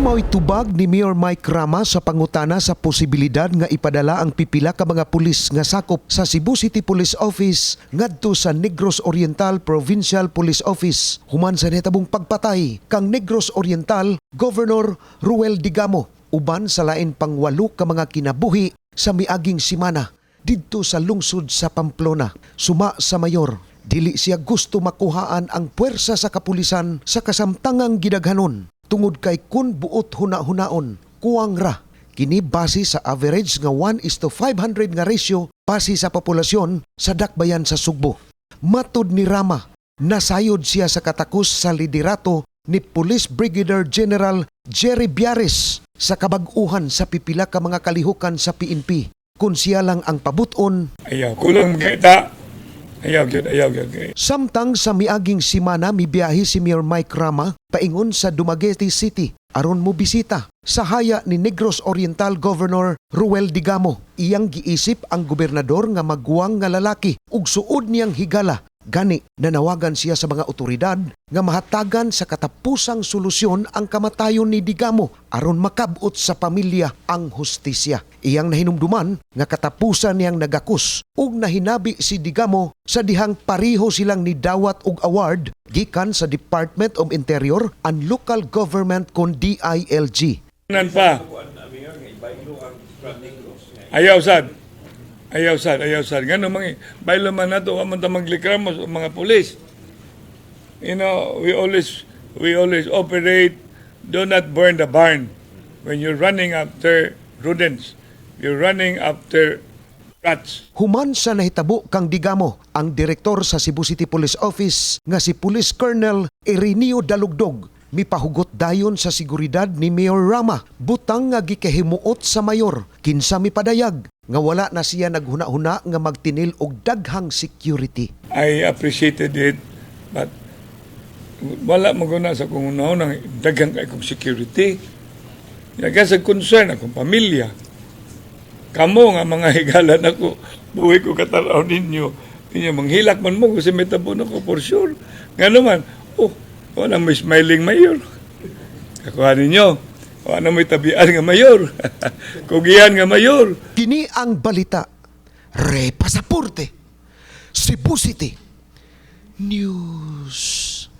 mao'y tubag ni Mayor Mike Rama sa pangutana sa posibilidad nga ipadala ang pipila ka mga pulis nga sakop sa Cebu City Police Office ngadto sa Negros Oriental Provincial Police Office human sa nahitabong pagpatay kang Negros Oriental Governor Roel Degamo uban sa lain pang walo ka mga kinabuhi sa miaging simana didto sa lungsod sa Pamplona. Suma sa mayor, dili siya gusto makuhaan ang puwersa sa kapulisan sa kasamtangang gidaghanon tungod kay kun buot huna-hunaon, kuwang ra. Kini base sa average nga 1:500 nga ratio base sa populasyon sa dakbayan sa Sugbo. Matud ni Rama, nasayod siya sa katakos sa liderato ni Police Brigadier General Jerry Biares sa kabag-uhan sa pipila ka mga kalihukan sa PNP. Kung siya lang ang pabuton. Ayaw, kulang kita. Ayaw, gyud, ayaw, gyud. Samtang sa miaging simana, mibiyahe si Mayor Mike Rama paingon sa Dumaguete City aron mo bisita sa haya ni Negros Oriental Governor Roel Degamo. Iyang giisip ang gobernador nga maguwang nga lalaki ug suod niyang higala. Gani, nanawagan siya sa mga otoridad nga mahatagan sa katapusang solusyon ang kamatayon ni Degamo aron makabot sa pamilya ang hustisya. Iyang nahinumduman nga katapusan niyang nagakus ug nahinabi si Degamo sa dihang pareho silang nidawat og award gikan sa Department of Interior and Local Government kon DILG. Nan pa. Ayaw sad. Ayaw sad, ayaw sad. Ngano mga baylo man nato, wa man ta maglikramo sa mga pulis. We always operate, do not burn the barn. When you're running after rodents, you're running after rats. Human sa nahitabo kang Degamo, ang direktor sa Cebu City Police Office nga si Police Colonel Ireneo Dalugdog mipahugot dayon sa seguridad ni Mayor Rama, butang nga gikahimuot sa mayor kinsa mipadayag nga wala na siya naghuna-huna nga magtinil og daghang security. I appreciated it, but wala maguna sa kung unahon ang daghang kay kong security. Yaga sa concern akong pamilya. Kamo nga mga higala nako, buhi ko kataraw ninyo. Ninyo manghilak man mo kasi may tabo nako for sure. Nga naman, oh, wala may smiling mayor. Kakuha ninyo, wala may tabian nga mayor. Kugihan nga mayor. Kini ang balita. Re Pasaporte. Cebu City News.